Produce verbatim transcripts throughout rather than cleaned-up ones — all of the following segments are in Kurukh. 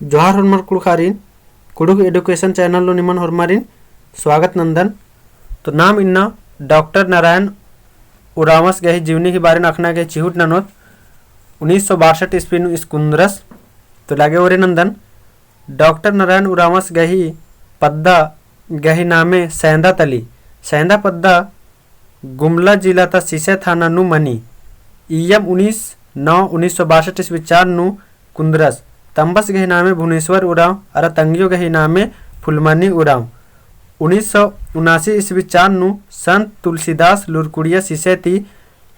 जोहार होरमर कुँड़ुख़ारिन, कुँड़ुख़ education channel नू निमन होरमारिन स्वागत नन्दन। तो नाम इन्ना डॉक्टर नारायण उराँवस गही जीवनी ही बारे नू अख़ना गही चिहुट ननोत। उन्नीस सौ बासठ ईस्वी नू ईस कुन्दरस। तो लागे ओरे नन्दन। डॉक्टर नारायण उराँवस गही पद्दा गही नामे सैंदा तली। सैंदा पद्दा गुमला जिला ता सिसई थाना नू मनी। इय्यम उन्नीस नौ उन्नीस सौ बासठ ईस्वी चान नू कुन्दरस। तम्बस गही नामे भुवनेश्वर उराँव अरा तंगियो गही नामे फुलमनी उराँव। उन्नीस सौ उनासी ईस्वी चान नू संत तुलसीदास लुरकुड़िया सिसई ती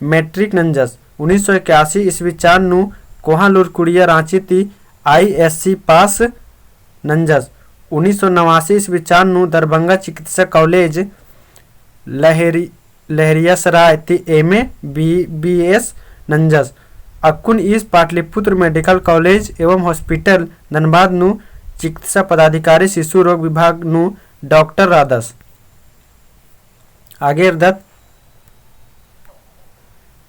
मैट्रिक नंजस। उन्नीस सौ इक्यासी ईस्वी चान नू कोहाँ लुरकुड़िया राँची ती आईएससी पास नंजस। उन्नीस सौ नवासी ईस्वी चान नू दरभंगा चिकित्सा कॉलेज लहेरी-, लहेरियासराय ती एमए बीबीएस नंजस। अक्कुन ईस पाटलिपुत्र मेडिकल कॉलेज एवं हॉस्पिटल धनबाद नू चिकित्सा पदाधिकारी शिशु रोग विभाग नू डॉक्टर रअदस। आगे एरदत।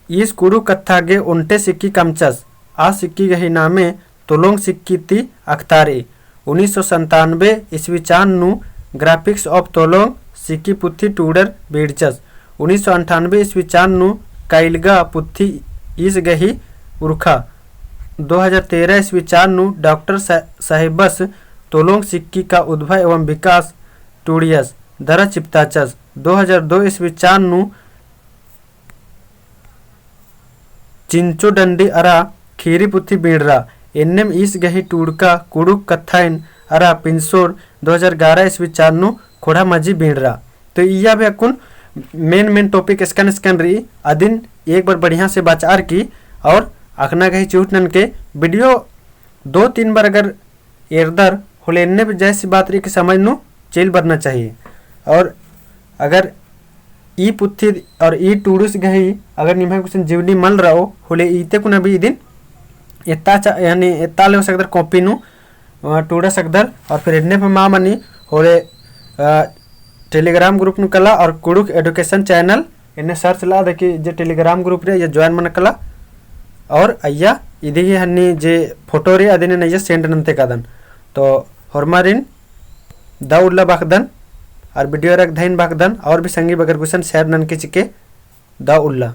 ईस कुँड़ुख़ कत्था गे ओन्टे सिक्की कमचस। आ सिक्की गही नामे तोलोंग सिक्की ती अख़तारई। उन्नीस सौ संतानबे ईस्वी चान नू Graphics of Tolong सिक्की पुथी टूड़र बीड़चस। उन्नीस सौ अंठानबे ईस्वी चान नू काइलगा पुथी ईस गही उरखा। दो हजार तेरह ईस्वी चान नू डॉक्टर सा-, साहिबस तोलोंग सिक्की का उद्भव एवं विकास टूड़ियस दरा चिपताचस। दो हजार दो ईस्वी चान नू चिंचो डंडी अरा खीरी पुथी बीड़रा। एन्नेम ईस गही टूड़का कुँड़ुख़ कत्थाइन अरा पिंसोर दो हजार ग्यारह ईस्वी चान नू खोड़ा मझी बीड़रा। तो इय्या भी अक्कुन main main topic एसकन एसकन रई, अदिन एक बार बढ़िया से बचआर की और अख़ना गही चिहुट ननके video दो तीन बार अगर एरदर होले एन्ने भी जैसी बात रई कि समझ नू चइल बरना चाहिए। और अगर ई पुथी और ई टूड़ुस गही अगर निम्है गुसन जीवनी मल रओ होले इते कुना भी इदिन एत्ता चा-, यानी एत्ता ले सकदर copy नू, अ, टूड़ा सकदर। और फिर एन्ने पे मा मनी होले, अ, Telegram group नू कला और कुँड़ुख़ education channel एन्ने search लआ दकी जे Telegram group रई, या join मना कला। और अइय्या इदी ही हन्नी जे photo रई अदिन एन अइय्या send नन्ते कादन। तो होरमारिन दव उल्ला बअदन, और video एरा गे धइन बअदन, और भी संगी बगर गुसन share ननके चिके दव उल्ला।